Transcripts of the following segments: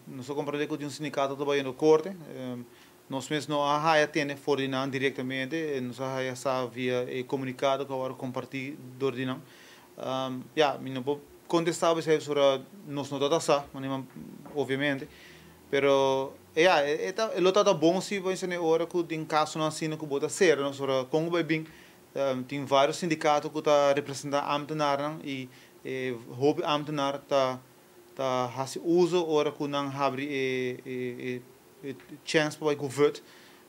Nos a comprende cu tin un sindicato ta bayendo corte. Nos mes no a haya tende for di nan directamente, nos a haya sa via e comunicado cu a wordo comparti door di nan. Ya, mi no por contesta bo esey pasobra nos no ta sa, obviamente. Pero ya, e ta lo ta bon si bo e ora cu tin casonan asina cu bo ta cera, no? Pasobra con bo bay bin, tin varios sindicato cu ta representa ambtenarnan y e hopi ambtenar ta hasi uso ora ku nan habri e chance pa bai ku VUT,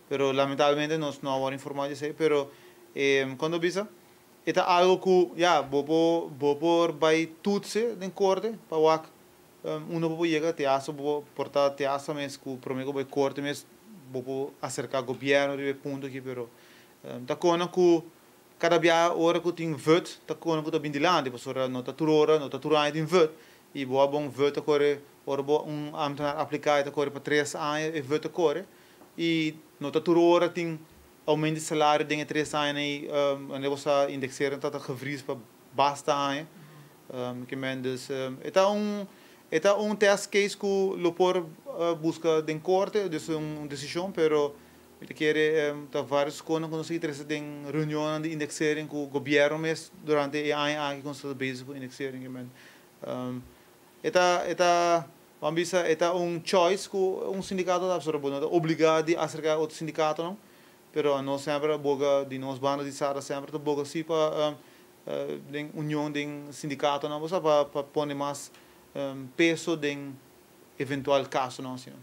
pero lamentablemente nos no a wòrdu informá di esei. Pero kuando bisa e ta algo ku ya bo por bai toetsen den korte pa wak unda bo por yega. Te hasta bo por ta te hasta mes ku promé ku bai korte mes bo por aserká gobièrnu riba e punto aki, pero ta kona ku kada bia ora ku tin VUT ta kona ku ta bin dilanti, pasobra no ta tur ora, no ta tur aña tin VUT. I bo a bon, VUT ta kore ora bo un ambtenaar apliká, ta kore pa 3 aña e VUT ta kore, i no ta tur ora tin aumento di salario den e 3 aña ei. Wanneer bo sa, indexeren ta gevries pa basta aña. Ke men dus e ta un test case ku lo por buska den korte, dus un desishon, pero mi ta kere ta varios kos ku nos interesa den reunion di indexering ku gobièrnu mes durante e aña aki ku nos ta bezig ku indexering. Ke men e ta ban bisa, e ta un choice ku un sindikato ta, pasobra bo no ta obligá di aserká otro sindikato, no, pero nos semper boga di nos banda di SADA, semper ta boga si pa den union den sindikato, no, pa pone mas peso den eventual kaso, no, asina.